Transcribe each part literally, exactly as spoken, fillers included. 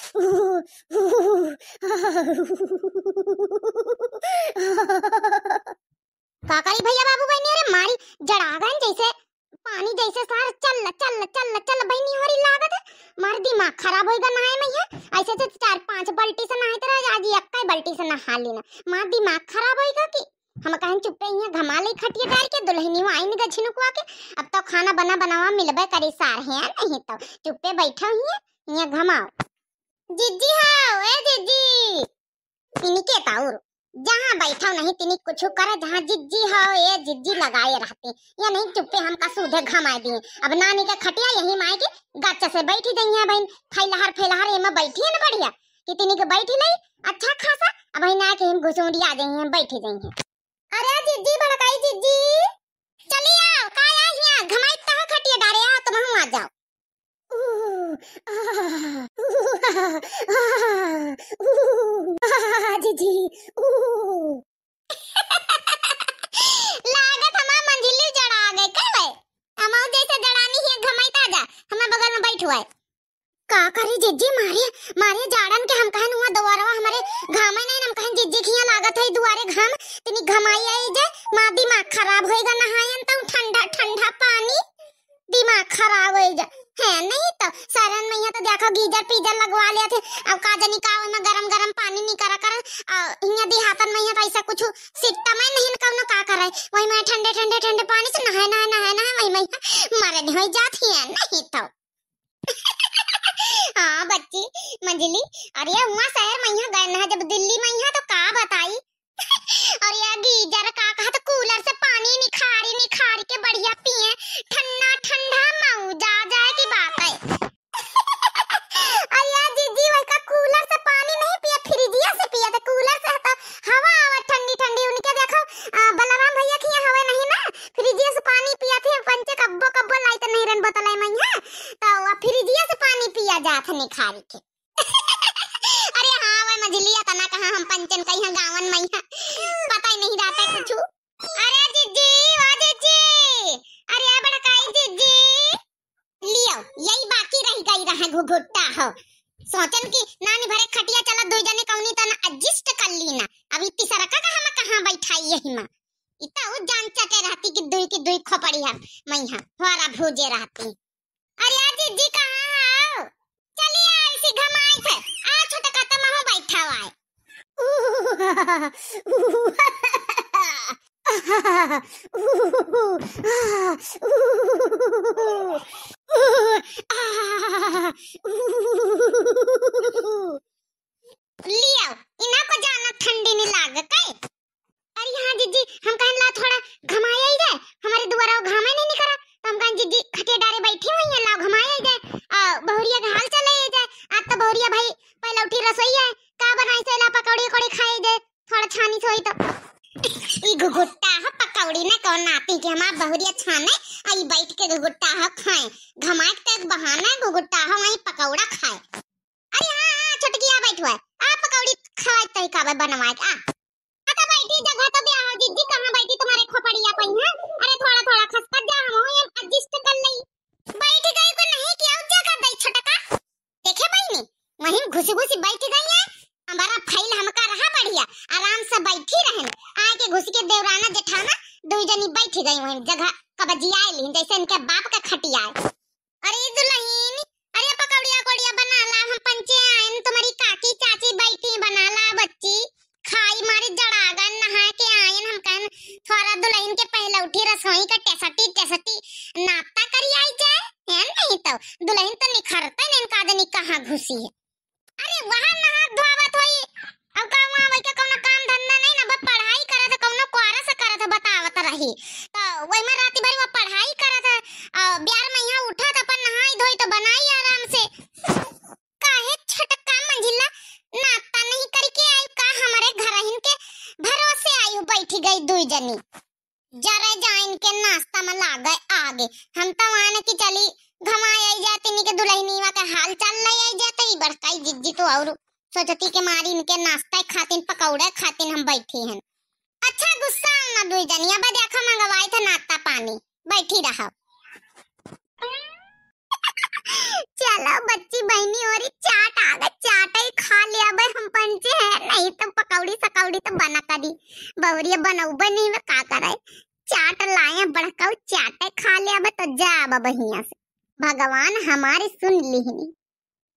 का करी भैया बाबू बहिनी, अरे मारी जड़ा गन जैसे पानी जैसे सार चल चल चल चल बहिनी होरी लागत है। मार दिमाग खराब होइगा नहाए में है। ऐसे तो चार पांच बाल्टी से नहाइत रहे, आज एक्कै बाल्टी से नहा लेना। मार दिमाग खराब होइगा कि हम कहन चुप्पे हियाँ घमा ले खटिया डार के, दुलहिनी आइन ग झिनुकुआ के। अब तो खाना बना बनावा मिलबे करी सार है, नहीं तो चुप्पे बैठा हियाँ, हियाँ घमाओ। जिज्जी हो, ए जिज्जी। इनके ताउर, जहाँ बैठा नहीं तिनी कुछ करे, जहाँ जिज्जी हो, ए जिज्जी लगाए रहती। ये नहीं चुप्पे हमका सूधे घमाए दिए। अब नानी के खटिया यही माए के गच्च से बैठी गई है बहन, फैलहर फैलहर एमे बैठी है ना बढ़िया, कि तिनी के बैठी नहीं अच्छा खासा। अब वही ना के हम घुसुंडिया जाइए, बैठी जाइए। अरे जिज्जी, बड़काई जिज्जी, चली आओ, का आई हियाँ घमाई तह खटिया डारे, आओ तुम आ जाओ। ऊ, आ, ऊ, आ, आ, ऊ, आ, जिज्जी, ऊ। लागत हमार मंझिली जड़ा गए, का बे? हमहू जैसे जड़ानी है, घमाई ता जा, हमार बगल में बैठ हुआ है। का करी जिज्जी, मारे, मारे जाड़न के हम कहन हुआ दुआरवा हमारे घामे नहीं, हम कहन जिज्जी खिया लागत है दुआरे घाम, तिनी घमाई आई जाए, माँ दिमाग खराब होएगा, नहायन तो ठंडा ठंडा पानी, दिमाग खराब हो जाए। है नहीं तो सरन मैया तो देखो गीजर पीजर लगवा लेते, अब का जानी का ओइमा गरम गरम पानी नहीं करा कर, आ, हिया देहातन मैया तो ऐसा कुछ सिस्टम है नहीं कौनो का करे, वही में ठंडे ठंडे ठंडे पानी से नहाए नहाए नहाए नहाए वही में मरे नहीं हो जाती है नहीं तो। हाँ बच्ची मंझिली, अरे हुआ शहर में यहाँ गए ना, जब दिल्ली में यहाँ तो का बताई। और ये गीजर का कहा तो कूलर से पानी निखारी निखारी के बढ़िया पिए, ठंडा ठंडा मौजा जाए की बात है। और ये जिज्जी वही का कूलर से पानी नहीं पिए, फ्रिजिया से पिए, तो कूलर से तो हवा आवा ठंडी ठंडी। उनके देखो, आ, बलराम भैया की यहाँ हवा नहीं ना, फ्रिजिया से पानी पिया थे पंचे, कब्बो कब्बो लाइट नहीं रहन बोतल में यहाँ, तो वह फ्रिजिया से पानी पिया जात है निखारी के। अरे हाँ, वह मझली अतना कहाँ हम पंचन कहीं हैं गावन में हैं। पता ही नहीं रहता कुछ। अरे जिज्जी, ओ जिज्जी, अरे बड़काई जिज्जी, लियो, यही बाकी रह गई रहे घुघुट्टा हो। सोचन कि नानी भरे खटिया चला दुई जने कौनी तना adjust कर ली ना। अभी तीसरा का हम कहाँ बैठाई यही माँ। इतना वो जान चटे रहती कि दुई की दुई खोपड़ी हम मैया थोड़ा भूजे रहती। अरे आ जिज्जी कहाँ हो? चली आ इसी घमाई से। आ छोटका तमहो बैठा हुआ है। लियो, इना को जाना ठंडी नहीं लाग के। अरे हाँ जिज्जी, हम कहन ला थोड़ा घमाए आई जाए, हमारे दुआरा वो घामे नहीं निकरा, तो हम कहन जिज्जी खटिया डारे बैठी हुई है, लाओ घमाए आई जाए, आ, बहुरिया के हाल चले आई जाए। आज तो बहुरिया भाई पहले उठी रसोई है, का बनाई से ला पकौड़ी उकौड़ी खाए जाए, थोड़ा छानी से होई तो। ई घुघुट्टा है पकौड़ी ना कौन नाती के हमार बहुरिया छाने, आई बैठ के घुघुट्टा है खाए, घमाए के तो एक बहाना है घुघुट्टा है वहीं पकौड़ा खाए। अरे हाँ, हाँ, छोटकी आ बैठो है। आ पकौड़ी खवाई तई का बनवाए के, आ। आ तो बैठी जगह तो ब्याह हो जिज्जी, कहाँ बैठी तुम्हारे खोपड़िया पे, हाँ? अरे थोड़ा, थोड़ा खसकत जा, हम हो, हम adjust कर लई। बैठ गई को नहीं कि और जगह दई छोटका। देखे बहिनी, वहीं घुसी घुसी बैठ गई है। हमारा फाइल हमका रहा बढ़िया, आराम से बैठी रहन। आए के घुसी के देवराना जेठाना, दुई जनी बैठ गई वहीं जगह कब्जियाए लीन, जैसे इनके बाप का खटियाए। अरे दुलहिन, अरे पकौड़िया कोड़िया बना ला, हम पंचे आयन, तुम्हारी काकी चाची बैठी, बना ला बच्ची, खाई मारी जड़ागन, नहा के आयन, हम कहन थोड़ा दुलहिन के पहले उठी रसोई का टेसटी टेसटी नाश्ता करी आई जाए, है नहीं तो दुलहिन तो निखरता नहीं, का जानी कहाँ घुसी है। अरे वहाँ नहात धोवत होई, अब का वहाँ वही के कौनो काम धंधा नहीं ना, बस पढ़ाई करत है, कौनो कोरा से करत है, बतावत रही। तो वही में रात भर वो पढ़ाई करत है, आ, ब्यार में यहाँ उठत अपन नहाई धोई तो बनाई आराम से। काहे छोटका मंझिला नाश्ता नहीं करके आई का, हमारे घर हिन के भरोसे आई बैठी गई दुई जनी। जरे जाइन के नाश्ता में लागे आगे। हम तो आन की चली घमाए आई जाती, इनके दुलहिनीवा के हाल चाल ले आई जाते, ई बड़काई जिज्जी तो और सोचती के मारी इनके नाश्ता खातिन पकौड़े खातिन हम बैठी हन। अच्छा गुस्सा ना दुई जनी, अब देखो मंगवाई थे नाश्ता पानी, बैठी रहो। चलो बच्ची बहिनी, और चाट आ गए, चाट। बहुरिया बनउबे नहीं में का करे? चाट लाए बड़काऊ, चाटे खा ले अब तो जा अब हियां से। भगवान हमारी सुन लिहनी।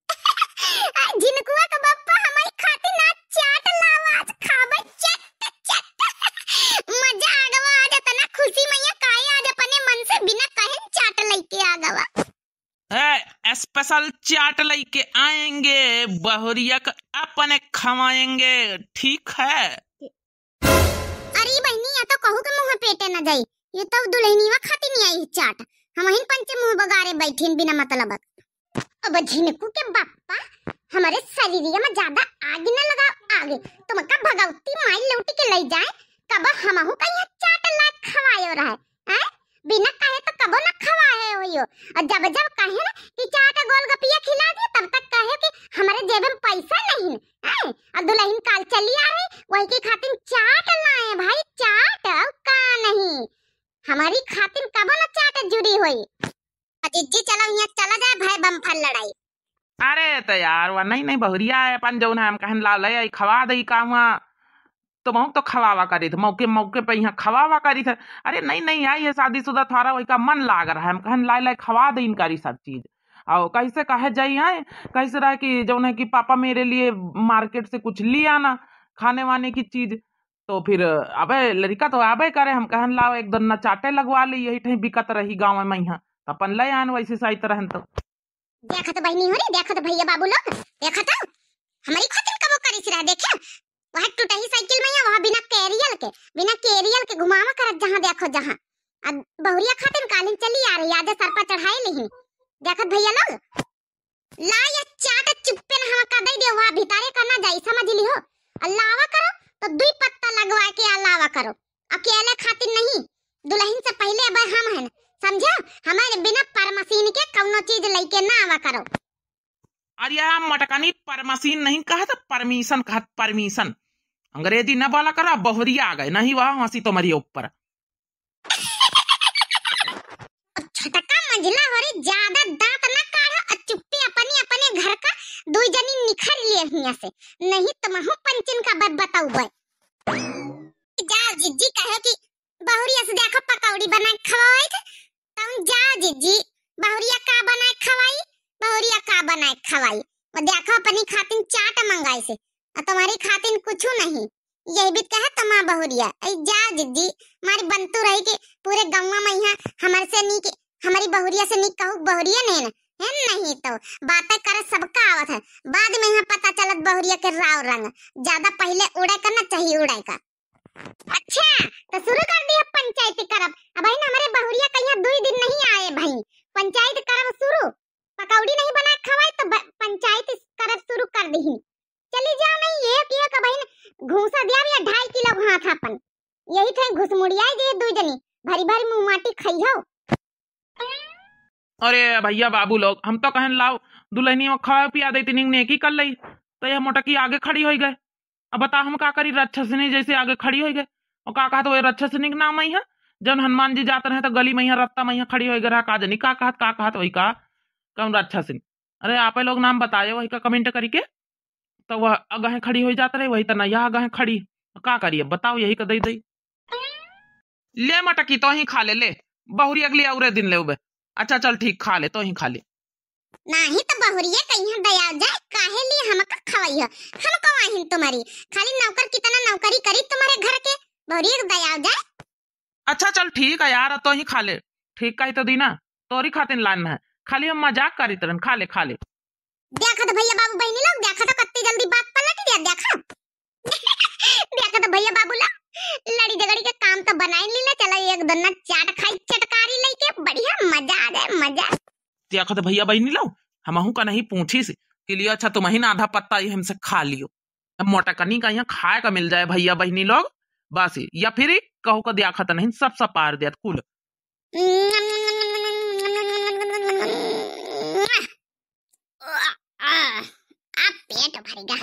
आ, झिनकुआ का बप्पा हमारी खातिर ना चाट लावा, आज खाबे चट चट। मजा आ गवा आज, इतना खुशी मैया काहे आज अपने मन से बिना कहे चाट लेके आ गवा। ए, स्पेशल चाट लेके आएंगे, बहुरिया का अपने खवाएंगे, ठीक है? अरे बहनी, या तो कहू के मुंह पेटे न जाई, ये तो दुल्हनिया खातिर नहीं आई चाट। हमहिन पंचे मुंह बगारे बैठिन बिना मतलब। अब झिनकू के बापा हमारे शरीरिया में ज्यादा आग न लगा, आगे तुमका भगवती माई लौटी के ले जाए, कब हमहू का यहाँ चाट लाग खवायो रहे, हैं? बिना कहे तो कबो न खवाए होइयो। और जब जब कहे ना कि चाट गोलगपिया खिला दिए, तब तक कहे कि हमारे जेब में पैसा नहीं, हैं? और दुल्हन काल चली आ रही, वही के खातिर चाट लाए भाई, चाट, और का नहीं। हमारी खातिर कबो न चाट जुड़ी होई। आ जिज्जी चलो यहाँ चला जाए भाई, बम्फर लड़ाई। अरे तो यार, वह नहीं, नहीं, बहुरिया है अपन, जौन है हम कहन लाव ले आई, खवा दे का हुआ, तो मौक तो खवावा करी थे, मौके, मौके पे यहाँ खवावा करी थे। अरे नहीं, नहीं, आई है शादीशुदा, थोड़ा वही का मन लाग रहा है, हम कहन लाए, लाए खवा दे इनकारी सब चीज। और कैसे कहे जाई है, कैसे रहा कि जौन है कि पापा मेरे लिए मार्केट से कुछ ले आना खाने वाने की चीज, तो फिर अबे लड़का तो आबे करे, हम कहन लाओ एक दन्ना चाटे लगवा ले, यही ठही बिकत रही गाँव में यहाँ, तो अपन ले आन वैसे साइत रहन तो। देखत बहनी हो रे, देखत भैया बाबू लोग, देखत हो, हमारी खातिर कबो करिस रहा, देखे, वह टूटही साइकिल में या वह बिना कैरियल के, बिना कैरियल के घुमावा करत जहाँ देखो जहाँ। अब बहुरिया खातिर कालिन चली आ रही, आज सर पर चढ़ाई लिहिन। देखत भैया लोग, ला ये चाट चुप्पे न हमका दे दे, वहाँ भीतरे का ना जाई, समझ ली हो। और लावा करो तो दुई पत्ता लगवा के आ लावा करो, अकेले खातिर नहीं। दुल्हन से पहले अब हम हैं, समझो? हमारे बिना परमसीन के कौनो चीज लेके ना आवा करो। अरे यार मटकानी, परमसीन नहीं कहा था, परमिशन कहा, परमिशन। अंग्रेजी न बोला करा, बहुरिया आ गए, नहीं वह हंसी तुम्हारी ऊपर। छोटका मंझला हो रे, ज्यादा दांत ना काढ़ो और चुप्पे अपने अपने घर का दुई जनी निखर लिए हियां से, नहीं तुमहू पंचिन का ब-, बताऊ बे। जाओ जिज्जी कहे कि बहुरिया से देखो पकौड़ी बना के खवाई थे, तुम जाओ जिज्जी, बहुरिया का बना के खवाई, बहुरिया का बना के खवाई, वो देखो अपनी खातिन चाट मंगाई से, और तुम्हारी खातिन कुछ नहीं। यही बीत कहे तमा बहुरिया, ऐ जा जिज्जी, मारी बनतू रही कि पूरे गौवा में यहाँ हमर से नीक, हमारी बहुरिया से नीक कहू बहुरिया नहीं न, है नहीं तो बातें करे सबका आवत है, बाद में यहाँ पता चलत बहुरिया के राव रंग, ज्यादा पहले उड़े का ना चाहिए उड़े का। अच्छा, तो शुरू कर दिया पंचायती करब। अब है ना हमारे बहुरिया कहिया दुई दिन नहीं आए भाई, पंचायत करब शुरू। पकौड़ी नहीं बना के खवाई तो ब-, पंचायत करब शुरू कर दही। चली जाओ नहीं, एक एक बहिन घूसा दिया या ढाई किलो हाथ अपन। यही थे घुसमुड़िया जे दू जनी भरी भरी मुंह माटी खइहो। अरे भैया बाबू लोग, हम तो कहन लाओ दुल्हनिया में खावा पिया दे, इतनी नेकी कर लई, तो यह मोटकी आगे खड़ी होई गए। अब बता हम का करी, राक्षसिनी जैसे आगे खड़ी होई गए। और का कहत, वही राक्षसिनी के नाम आई है, जौन हनुमान जी जात रहे तो गली में यहाँ रस्ता में यहाँ खड़ी होई गए रहा, का जनी का कहत, का कहत वही का, कौन राक्षसिनी? अरे आपे लोग नाम बताए वही का कमेंट करी के, तो वह अगहे खड़ी होई जात रहे, वही तना यह अगहे खड़ी, का करी अब बताओ, यही का दई दई। ले मटकी, तो ही खा ले, ले। बहुरी अगली औरे दिन लेउबे। अच्छा चल ठीक, खा ले, तो ही खा ले। नाही तो बहुरिया कहिया दया जाए, काहे लिए हमका खवाई हो? हम कवाहिन तुम्हारी, खाली नौकर कितना नौकरी करी तुम्हारे घर के, बहुरिया के दया जाए। अच्छा चल ठीक है यार, तो ही खा ले। ठीक कही तो दीना, तोरी खातिन लान है, खाली हम मजाक करी तरन, खा ले, खा ले। देखत भैया बाबू बहिनी लोग, देखत कत्ती जल्दी बात पलट गया, देखा। देखत भैया बाबू लोग, लड़ी झगड़ी के काम तो बनाई लीले, चलो एक दोना चाट खाई चटकारी लेके, बढ़िया मजा आ जाए, मजा। देखत भैया बहिनी लोग, हमहू का नहीं पूछी से कि लियो, अच्छा तुम ही ना आधा पत्ता ये हमसे खा लियो। अब मोटकनी का यहाँ खाए का मिल जाए भैया बहिनी लोग, बस या फिर कहू का देखत नहीं, सब सपार देत कुल। आ, आ, आ, पेट भर गया।